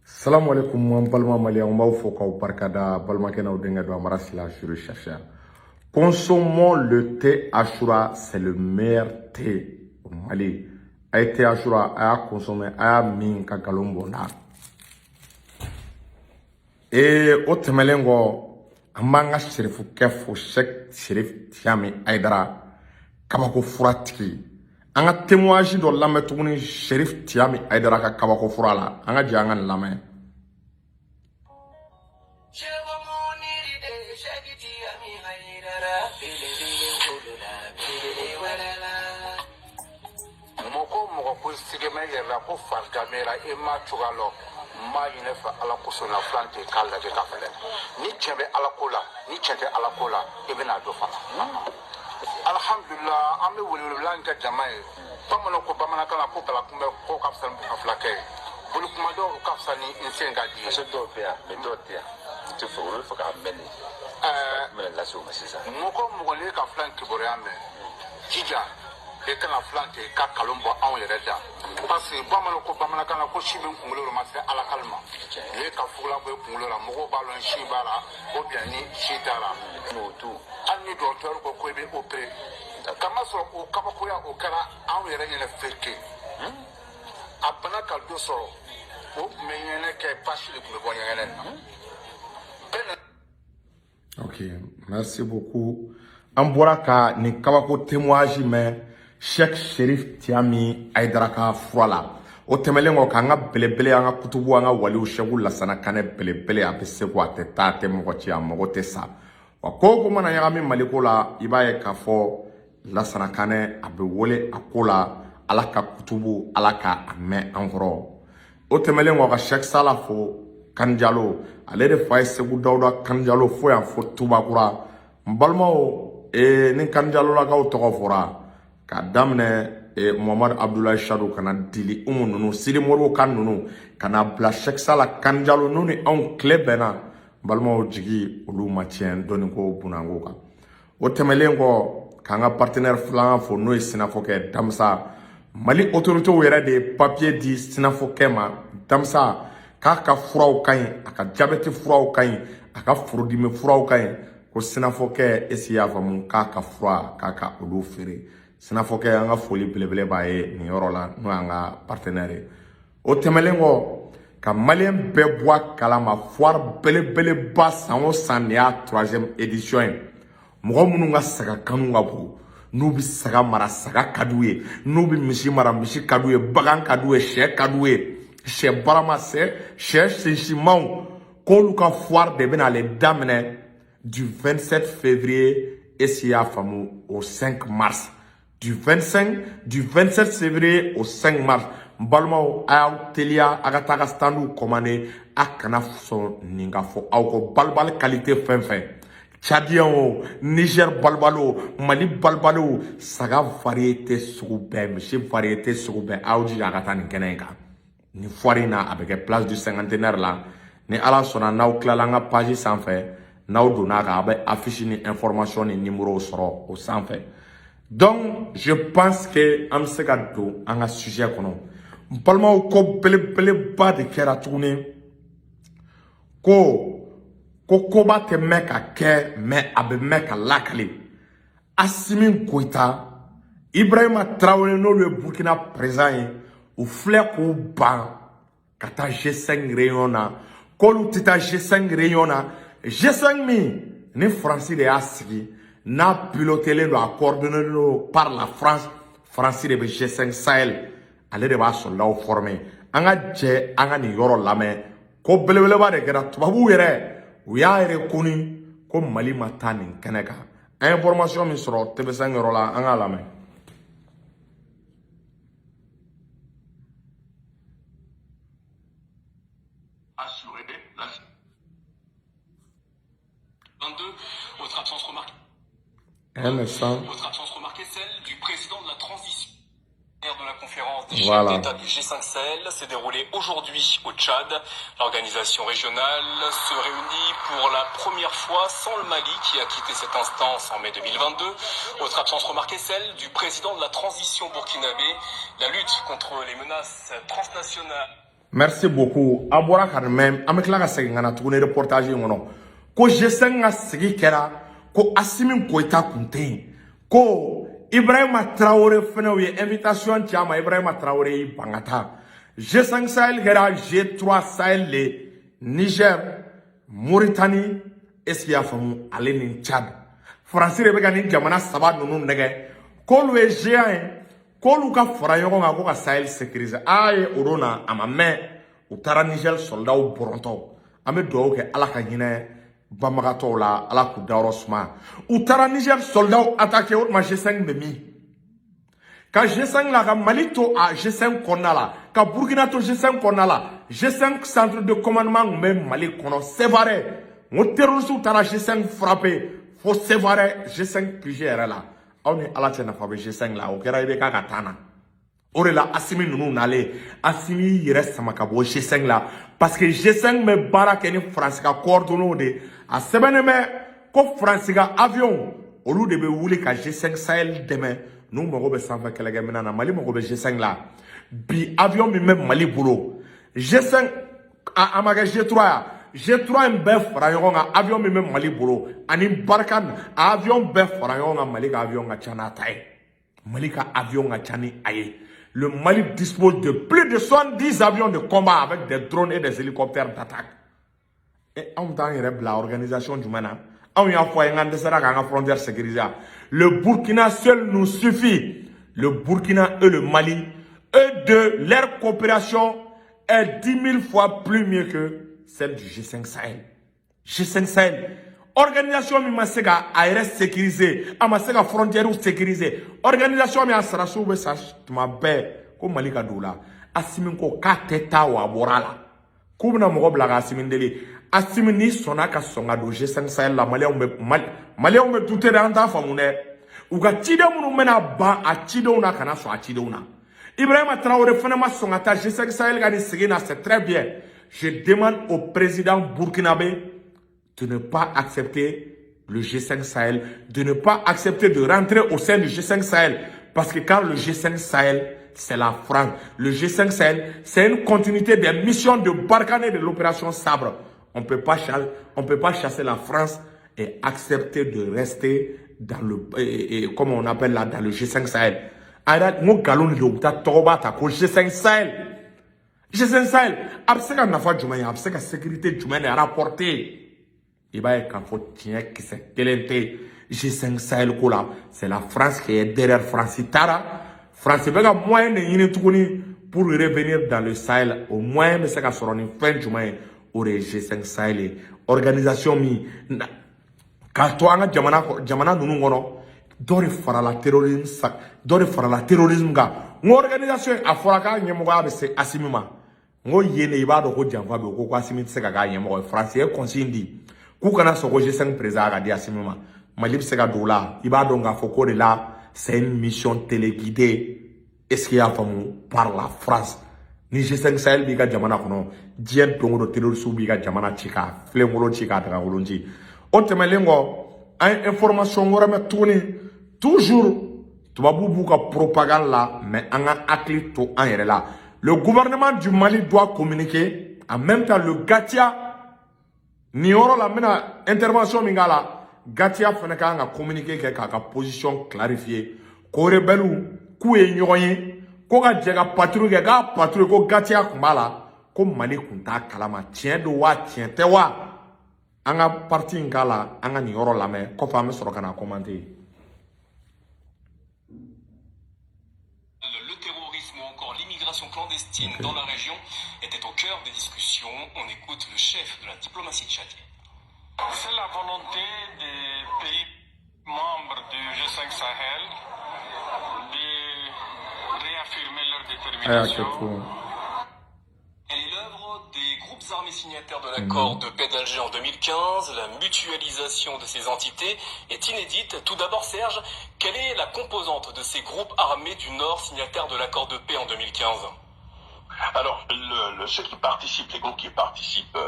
Salamu alaikum an balima maliyɛnw, n b'aw fo k'aw barikada. Balimakɛ n'aw denkɛ don Amara Sila Jure Chercheur. Consommons le thé Achoura, c'est le meilleur thé au Mali. A ye thé Achoura, a y'a consommer, a y'a min ka nkalon bɔ n na. Ee, o tɛmɛnen kɔ, an b'an ka serifukɛ fo, Cheikh Serif Tiyami Ayidara, kabako furatigi. An ka témoignage dɔ lamɛn tuguni Serif Tiyami Ayidara ka kabako fura la. An ka jɛ an ka nin lamɛn. Mɔgɔ mɔgɔ ko sigɛmɛ yɛrɛ la ko farigan b'e la, e ma cogoya lɔ, n b'a ɲini fɛ Ala kosɔn na filan tɛ k'a lajɛ ka filɛ ni tiɲɛ bɛ Ala ko la, ni tiɲɛ tɛ Ala ko la, i bɛna a dɔn fana. Alhamdulila, an bɛ welewelelan kɛ jama ye. Bamananw ko bamanankan na ko bala kunbɛ ko ka fisa ni ka filakɛ ye, boli kuma dɔw ka fisa ni n sen ka di ye. Parce que dɔw bɛ yan, mais dɔw tɛ yan, u tɛ fɛ, olu bɛ fɛ k'a mɛn de. Ɛɛ, n bɛna lase u ma sisan. Mɔgɔ o mɔgɔ n'i ka filan kibaruya mɛn, jija i kana filan kɛ i ka kalon bɔ anw yɛrɛ da, parce que bamananw ko bamanankan na ko si min kunkolo la ma se Ala kali ma, n'i ye ka fugula bɔ i kunkolo la, mɔgɔw b'a lɔn si b'a la ou bien ni si t'a la. N'o tu Hali ni dɔgɔtɔrɔ ko ko i bɛ opéré, kamasɔrɔ o kabakoya o kɛra anw yɛrɛ ɲɛna fereke. A bana ka dɔ sɔrɔ, o tun bɛ ɲɛgɛnɛ kɛ, basi de tun bɛ bɔ ɲɛgɛnɛ na bɛɛ na. Ok, merci beaucoup. An bɔra ka nin kabako témoignage mɛn Cheikh Serif Tiyami Ayidara ka fura la. O tɛmɛlen kɔ, k'an ka belebele, an ka kutubu, an ka waliw Seku Lasana Kanɛ belebele, a bɛ segu, a tɛ taa, a tɛ mɔgɔ ci, a mago tɛ sa. Wa ko o ko mana ɲagami Maliko la, i b'a ye k'a fɔ Lasana Kanɛ a bɛ wele a ko la. Ala ka kutubu, Ala ka a mɛn an kɔrɔ. O tɛmɛlen kɔ, ka Cheikh Sala fo Kanjalo, ale de fa ye Segu Dawuda Kanjalo, fo yan fo Tubakura. N balimaw, ee, ni Kanjalolakaw tɔgɔ fɔra, k'a daminɛ Muhamadu Abudulayi Sadu ka na Dili Umu ninnu, Sidi Moribo kan ninnu, ka na bila Cheikh Sala Kanjalo n'u ni anw tile bɛnna, n balimaw, jigi olu ma tiɲɛ dɔnni ko bunanko kan. O tɛmɛlen kɔ, k'an ka partenaire filanan fo, n'o ye Sinafɔkɛ Damisa. Mali autorités yɛrɛ de ye papier di Sinafɔkɛ ma, Damisa, k'a ka furaw ka ɲi, a ka jabɛti furaw ka ɲi, a ka furudimi furaw ka ɲi, ko Sinafɔkɛ esi y'a faamu k'a ka fura k'a ka olu feere. Sinafɔkɛ, an ka foli belebele b'a ye nin yɔrɔ la, n'o y'an ka partenaire ye. O tɛmɛlen kɔ, ka maliyɛn bɛɛ bɔ a kalama, foire belebeleba, san o san nin y'a troisième édition ye. Mɔgɔ minnu ka saga kanu ka bon, n'u bɛ saga mara, saga ka d'u ye, n'u bɛ misi mara, misi ka d'u ye, bagan ka d'u ye, sɛ ka d'u ye, sɛ barama, sɛ sinsinmanw, k'olu ka foire de bɛna ale daminɛ du 27 février, esi y'a faamu, au 5 mars, du 25, du 27 février au 5 mars. N balimaw, a y'aw teliya, a ka taa ka standw commander, a kana sɔn nin ka fɔ aw kɔ. Balibali qualité fɛn fɛn, Tchadien o, Niger balibali o, Mali balibali o, saga variété sugu bɛɛ, misi variété sugu bɛɛ, aw jija a ka taa nin kɛnɛ in kan, nin foire in na. A bɛ kɛ place du cinquantenaire la. Ni Ala sɔnna, n'aw tilala an ka page sanfɛ, n'aw donna a kan, a bɛ affiche ni information ni numéro sɔrɔ o sanfɛ. Donc je pense que an bɛ se ka don an ka sujet kɔnɔ. N balimaw, ko belebeleba de kɛra tuguni, ko koba tɛ mɛn ka kɛ, mais a bɛ mɛn ka lakale. Asimi Goyita, Ibrahima Traoré, n'olu ye Burkina président ye, u filɛ k'u ban ka taa G5 réunion na, k'olu tɛ taa G5 réunion na. G5 min ni Faransi de y'a sigi, n'a pilotelen don, a coordonné don par la France. Faransi de bɛ G5 Sahel, ale de b'a soldatw former. An ka jɛ an ka nin yɔrɔ lamɛn. Ko belebeleba de kɛra, tubabuw yɛrɛ u y'a reconnu ko Mali ma taa nin kɛnɛ kan. An ye information min sɔrɔ TV5 yɔrɔ la, an k'a lamɛn. Assurer la 22, autre absence remarquée. Un instant. Autre absence remarquée, celle du président de la transition. De la conférence des Voilà. chefs d'État du G5 Sahel s'est déroulée aujourd'hui au Tchad. L'organisation régionale se réunit pour la première fois sans le Mali qui a quitté cette instance en mai 2022. Autre absence remarquée, celle du président de la transition burkinabé. La lutte contre les menaces transnationales. Merci beaucoup. A bɔra ka nin mɛn, an bɛ tila ka segin ka na tuguni reportage in kɔnɔ ko G5 ka sigi kɛra ko Assimi Goïta kun tɛ yen, ko Ibrahima Traoré fɛnɛ, u ye invitation ci a ma, Ibrahima Traoré y'i ban ka taa. G5 Sahel kɛra G3 Sahel le, Niger, Mauritanie, est-ce que i y'a faamu, ale ni Tchad. Faransi de bɛ ka nin jamana saba ninnu nɛgɛ k'olu ye géant ye, k'olu ka fara ɲɔgɔn kan ko ka Sahel sécuriser. A ye o don na, a ma mɛn, u taara Niger soldatw bɔrɔntɔ. An bɛ dugawu kɛ, Ala ka hinɛ banbagatɔw la, Ala k'u dayɔrɔ suma. U taara Niger soldatw attaquer. O tuma G5 bɛ min ka G5 la, ka Mali to a G5 kɔnɔna la, ka Burkina to G5 kɔnɔna la. G5 centre de commandement tun bɛ Mali kɔnɔ, Sévaré. N ko terroristes taara G5 frapper fo Sévaré, G5 QG yɛrɛ la. Aw ni Ala cɛ, nafa bɛ G5 la? O kɛra i bɛ k'a ka taa na. O de la Assimi ninnu nalen, Assimi y'i yɛrɛ sama ka bɔ G5 la, parce que G5 bɛ baara kɛ ni Faransi ka coordonnées de. A sɛbɛnnen bɛ ko Faransi ka avion, olu de bɛ wuli ka G5 Sahel dɛmɛ n'u mago bɛ sanfɛ kɛlɛkɛminɛn na. Mali mago bɛ G5 la bi? Avion min bɛ Mali bolo, G5 a ma kɛ G3 ya, G3 in bɛɛ fara ɲɔgɔn kan, avion min bɛ Mali bolo ani Barkhane, a avion bɛɛ fara ɲɔgɔn kan, Mali ka avion ka ca n'a ta ye. Mali ka avion ka ca ni a ye. Le Mali dispose de plus de 70 avions de combat avec des drones et des hélicoptères d'attaque. Et anw t'an yɛrɛ bila organisation jumɛn na? Anw y'a fɔ a ye k'an dɛsɛra k'an ka frontière sécuriser. Le Burkina seul nous suffit. Le Burkina et le Mali, eux deux, leur coopération est 10 000 fois plus mieux que celle du G5 Sahel. G5 Sahel, organisation min ma se ka a yɛrɛ sécuriser, a ma se ka frontière sécuriser, organisation min a sarasiw bɛ sa tuma bɛɛ, ko Mali ka don o la. Assimi ko k'a tɛ taa wa, a bɔra a la k'u bɛna mɔgɔ bila ka Assimi deli. Assimi, n'i sɔnna ka sɔn ka don G5 Sahel la, Maliyɛnw bɛ Mali, Maliyɛnw bɛ douter dɛ. An t'a faamu dɛ. U ka ciden minnu bɛna ban a cidenw na, kana sɔn a cidenw na. Ibrahima Traoré fana ma sɔn ka taa G5 Sahel ka nin sigi na, c'est très bien. Je demande au président burkinabé de ne pas accepter le G5 Sahel, de ne pas accepter de rentrer au sein du G5 Sahel. Parce que car le G5 Sahel, c'est la France. Le G5 Sahel, c'est une continuité des missions de Barkhane et de l'opération Sabre. On peut pas chasser, on peut pas chasser la France et accepter de rester dans le, comme on appelle là, dans le G5 Sahel. A yɛrɛ, n ko nkalon de don, u bɛ taa tɔgɔba ta ko G5 Sahel. G5 Sahel, a bɛ se ka nafa jumɛn ye? A bɛ se ka sécurité jumɛn de rapporter? I b'a ye k'a fɔ tiɲɛ kisɛ kelen tɛ G5 Sahel ko la. C'est la France qui est derrière. France taara, France bɛ ka moyen de ɲini tuguni pour revenir dans le Sahel. O moyen bɛ se ka sɔrɔ ni fɛn jumɛn ye? O de ye G5 Sahel ye, organisation min k'a to an ka jamana jamana ninnu kɔnɔ, dɔ de farala terrorisme sa, dɔ de farala terrorisme kan. N ko organisation a fɔra k'a ɲɛmɔgɔya bɛ se Assimi ma. N ko yen de i b'a dɔn ko janfa bɛ yen. Ko Assimi tɛ se ka k'a ɲɛmɔgɔ ye. France ye consigne di k'u kana sɔn ko G5 président ka di Assimi ma. Mali bɛ se ka don o la? I b'a dɔn k'a fɔ ko de la, c'est une mission téléguidée, est-ce que i y'a faamu, par la France. Ni G5 Sahel b'i ka jamana kɔnɔ, diɲɛ don o don terroristes b'i ka jamana ci k'a filenkolon ci, k'a dagakolon ci. O tɛmɛnen kɔ, an ye information wɛrɛ mɛn tuguni. Toujours tubabu b'u ka propagande la, mais an ka hakili to an yɛrɛ la. Le gouvernement du Mali doit communiquer en même temps le GATIA. Nin yɔrɔ la, n bɛna intervention min k'a la, GATIA fana kan ka communiquer kɛ k'a ka position clarifier ko rebelle k'u ye ɲɔgɔn ye, ko ka jɛ ka patrouille kɛ, k'a patrouille, ko GATIA kun b'a la, ko Mali kun t'a kalama. Tiɲɛ don wa, tiɲɛ tɛ wa? An ka partie in k'a la, an ka nin yɔrɔ lamɛn, kɔfɛ an bɛ sɔrɔ ka na commenter. Le terrorisme ou encore l'immigration clandestine dans la région était au cœur des discussions. On écoute le chef de la diplomatie tchadienne. C'est la volonté des pays membres du G5 Sahel de réaffirmer leur détermination. Elle est l'œuvre des groupes armés signataires de l'accord de paix d'Alger en 2015. La mutualisation de ces entités est inédite. Tout d'abord, Serge, quelle est la composante de ces groupes armés du Nord signataires de l'accord de paix en 2015? Alors, ceux qui participent, les groupes qui participent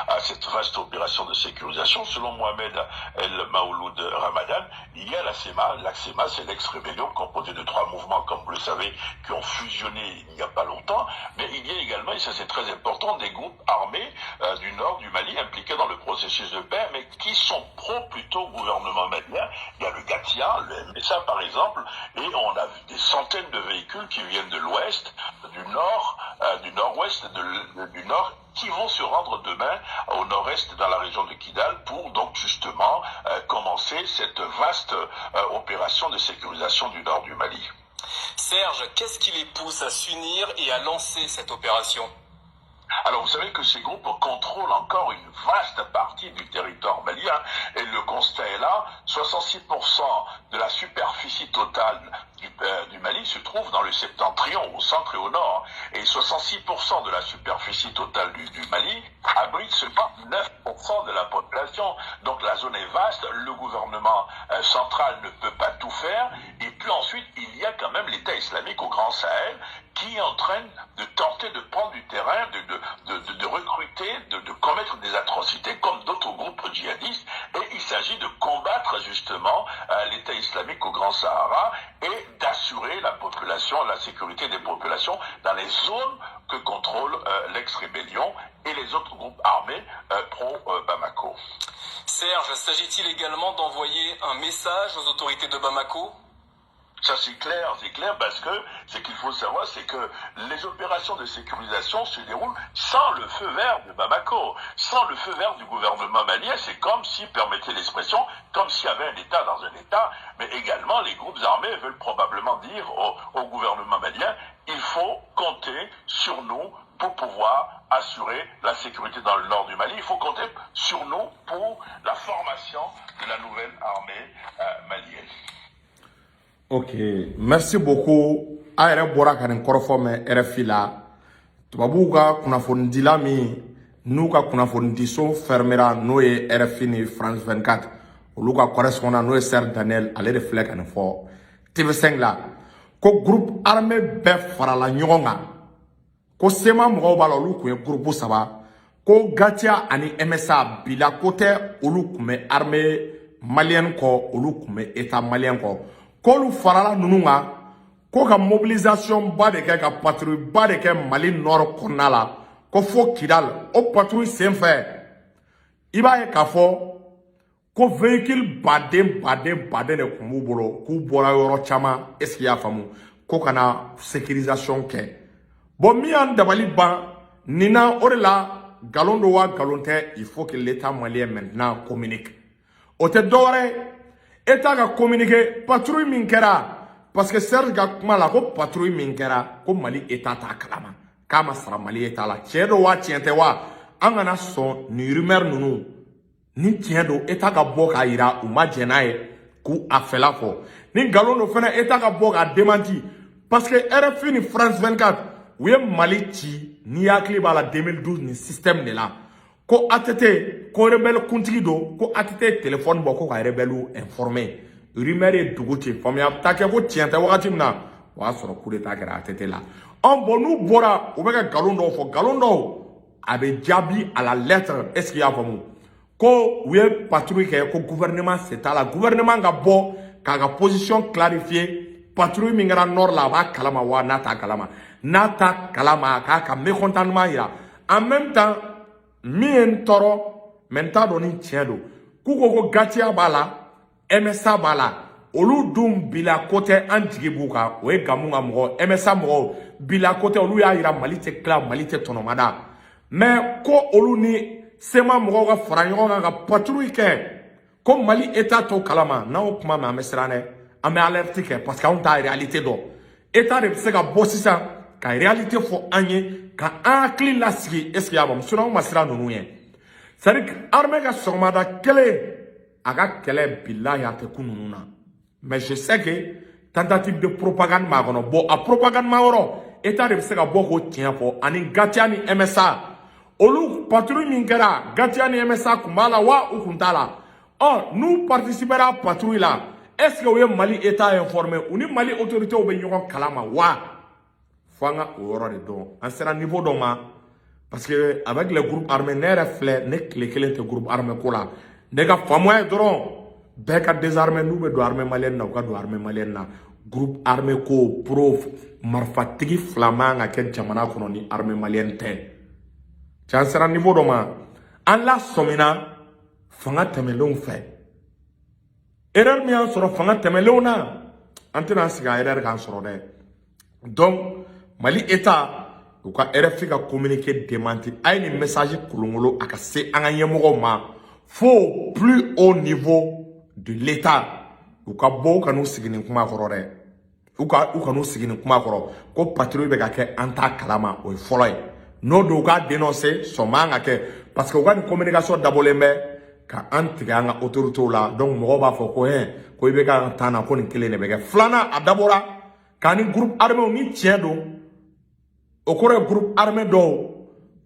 à cette vaste opération de sécurisation, selon Mohamed El Maouloud Ramadan, il y a la CMA. La CMA, c'est l'ex-rébellion composée de trois mouvements, comme vous le savez, qui ont fusionné il n'y a pas longtemps. Mais il y a également, et ça c'est très important, des groupes armés du nord du Mali impliqués dans le processus de paix, mais qui sont pro plutôt gouvernement malien. Il y a le GATIA, le MSA par exemple, et on a vu des centaines de véhicules qui viennent de l'ouest, du nord, du nord-ouest, du nord, qui vont se rendre demain au nord-est dans la région de Kidal pour donc justement commencer cette vaste opération de sécurisation du nord du Mali. Serge, qu'est-ce qui les pousse à s'unir et à lancer cette opération? Alors vous savez que ces groupes contrôlent encore une vaste partie du territoire malien et le constat est là, 66% de la superficie totale du Mali se trouve dans le septentrion, au centre et au nord, et 66% de la superficie totale du Mali abrite seulement 9% de la population. Donc la zone est vaste, le gouvernement central ne peut pas tout faire, et puis ensuite il y a quand même l'État islamique au Grand Sahel qui est en train de tenter de prendre du terrain, de recruter, de commettre des atrocités comme d'autres groupes djihadistes, et il s'agit de combattre justement l'État islamique au Grand Sahara et d'assurer la population, la sécurité des populations dans les zones que contrôle l'ex-rébellion et les autres groupes armés pro-Bamako. Serge, s'agit-il également d'envoyer un message aux autorités de Bamako? Ça c'est clair parce que ce qu'il faut savoir, c'est que les opérations de sécurisation se déroulent sans le feu vert de Bamako, sans le feu vert du gouvernement malien. C'est comme si, permettez l'expression, comme s'il y avait un État dans un État, mais également les groupes armés veulent probablement dire au gouvernement malien, il faut compter sur nous pour pouvoir assurer la sécurité dans le nord du Mali. Il faut compter sur nous pour la formation de la nouvelle armée malienne. Ok, merci beaucoup. A yɛrɛ bɔra ka nin kɔrɔfɔ mɛn RFI la. Tubabuw ka kunnafonidila min n'u ka kunnafonidiso fermera, n'o ye RFI ni France 24, olu ka correspondant n'o ye Serge Daniel, ale de filɛ ka nin fɔ TV5 la ko groupe armé bɛɛ farala ɲɔgɔn kan, ko CMA mɔgɔw b'a la, olu tun ye groupe saba, ko GATIA ani MSA bila ko tɛ, olu tun bɛ armée malienne kɔ, olu tun bɛ état malien kɔ, k'olu farala ninnu kan ko ka mobilisation ba de kɛ, ka patrouille ba de kɛ Mali nord kɔnɔna la, ko fo Kidal. O patrouille senfɛ, i b'a ye k'a fɔ ko véhicule baden baden baden de tun b'u bolo, k'u bɔra yɔrɔ caman, est ce que i y'a faamu, ko ka na sécurisation kɛ. Bon, min y'an dabali ban nin na, o de la nkalon don wa nkalon tɛ, il faut que l'état malien maintenant communique. O tɛ dɔwɛrɛ ye, état ka communiquer patrouille min kɛra, parce que Serge ka kuma la ko patrouille min kɛra, ko Mali état t'a kalama, k'a ma sara Mali état la. Tiɲɛ don wa tiɲɛ tɛ wa? An kana sɔn nin rumeur ninnu. Ni tiɲɛ don, état ka bɔ k'a yira u ma jɛn n'a ye, k'u a fɛla fɔ. Ni nkalon don fɛnɛ, état ka bɔ k'a démenti, parce que RFI ni France 24 u ye Mali ci, n'i hakili b'a la, 2012 nin système de la, ko ATT ko rebelle kuntigi don, ko ATT ye téléphone bɔ ko ka rebelle informer. Rumeur ye dugu ci, faamuya ta kɛ ko tiɲɛ tɛ. Wagati min na o y'a sɔrɔ coup d'état kɛra ATT la. Ɔn bon, n'u bɔra u bɛ ka nkalon dɔw fɔ, nkalon dɔw a bɛ jaabi à la lettre, est ce que i y'a faamu, ko u ye patrouille kɛ, ko gouvernement c'est à la gouvernement ka bɔ k'a ka position clarifier. Patrouille min kɛra nord la, a b'a kalama wa n'a t'a kalama? N'a t'a kalama, a k'a ka mécontentement yira. En même temps, min ye n tɔɔrɔ, mais n t'a dɔn ni tiɲɛ don, k'u ko ko GATIA b'a la, MSA b'a la, olu dun bila ko tɛ, an jigi b'u kan. O ye Gamu ka mɔgɔ, MSA mɔgɔw bila ko tɛ, olu y'a yira Mali tɛ tila, Mali tɛ tɔnɔmada, mais ko olu ni CMA mɔgɔw ka fara ɲɔgɔn kan ka patrouille kɛ, ko Mali état t'o kalama. N'an y'o kuma mɛn, an bɛ siran dɛ, an bɛ alerte kɛ, parce que anw t'a réalité dɔn. État de bɛ se ka bɔ sisan ka réalité fɔ an ye, ka an hakili lasigi, est ce que i y'a faamu? Sinon anw ma siran ninnu ɲɛ. C'est à dire armée ka sɔgɔmada kelen a ka kɛlɛ, bilahi, a tɛ ku ninnu na. Mais je sais que tentative de propagande b'a kɔnɔ. Bon, a propagande ma yɔrɔ, état de bɛ se ka bɔ k'o tiɲɛ fɔ. Ani GATIA ni MSA, olu patrouille min kɛra, GATIA ni MSA kun b'a la wa u kun t'a la? Ɔ n'u participera patrouille la, est ce que u ye Mali état informé? U ni Mali autorités bɛ ɲɔgɔn kalama wa? Fo an ka o yɔrɔ de dɔn. An sera niveau dɔ ma, parce que avec les groupes armés, ne yɛrɛ filɛ, ne tile kelen tɛ groupe armé ko la. Ne ka faamuya ye dɔrɔn, bɛɛ ka désarmer. N'u bɛ don armée malienne na, u ka don armée malienne na. Groupe armé ko pro, marifatigi fila man ka kɛ jamana kɔnɔ ni armée malienne tɛ. Cɛ, an sera niveau dɔ ma, an lasɔmina fanga tɛmɛnlenw fɛ. Erreur min y'an sɔrɔ fanga tɛmɛnlenw na, an tɛna an sigi a erreur k'an sɔrɔ dɛ. Donc Mali État, u ka RFI ka communiqué démenti. A ye nin message kolonkolon a ka se an ka ɲɛmɔgɔw ma, fo plus haut niveau de l'État. U ka bɔ, u ka n'u sigi nin kuma kɔrɔ dɛ. U ka n'u sigi nin kuma kɔrɔ ko patrouille bɛ ka kɛ, an t'a kalama. O ye fɔlɔ ye. N'o don, u k'a dénoncer. Sɔn man ka kɛ, parce que u ka nin communication dabɔlen bɛ ka an tigɛ an ka autorités la. Donc mɔgɔw b'a fɔ ko hɛn, ko i bɛ ka taa na, ko nin kelen de bɛ kɛ. Filanan, a dabɔra k'a ni groupe armé ni tiɲɛ don. O kɔrɔ ye, groupe armé dɔw,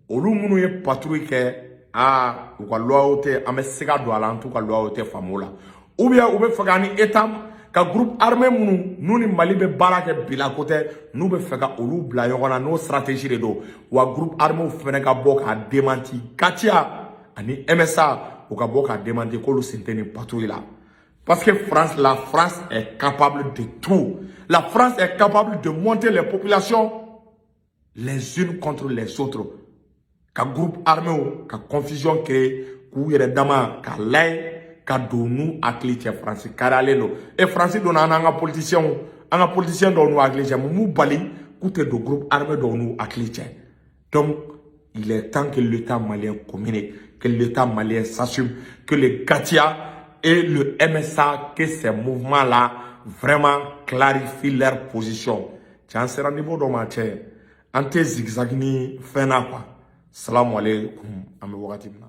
olu minnu ye patrouille kɛ, aa, u ka loyauté, an bɛ siga don a la, an t'u ka loyauté faamu o la. Ou bien u bɛ fɛ ka ni État ka groupe armé minnu n'u ni Mali bɛ baara kɛ bila ko tɛ, n'u bɛ fɛ ka olu bila ɲɔgɔn na, n'o stratégie de don wa. Groupe armé fana ka bɔ k'a démenti. GATIA ani MSA, u ka bɔ k'a démenti k'olu sen tɛ nin patrouille la, parce que France, la France est capable de tout. La France est capable de monter les populations les unes contre les autres, ka groupe armé ka confusion créer, k'u yɛrɛ dama k'a layɛ ka don n'u hakili cɛ. Faransi kariyalen don. E, Faransi donna an n'an ka politiciens, an ka politiciens dɔw n'u hakili cɛ. Mun b'u bali k'u tɛ don groupe armé dɔw n'u hakili cɛ? Donc il est temps que l'État malien communique, que l'État malien s'assume, que le GATIA et le MSA, que ces mouvements-là vraiment clarifient leur position. Cɛ, an sera niveau dɔ ma, cɛ, an tɛ zigzag ni fɛn na quoi. Salamu aleykum. An bɛ wagati min na.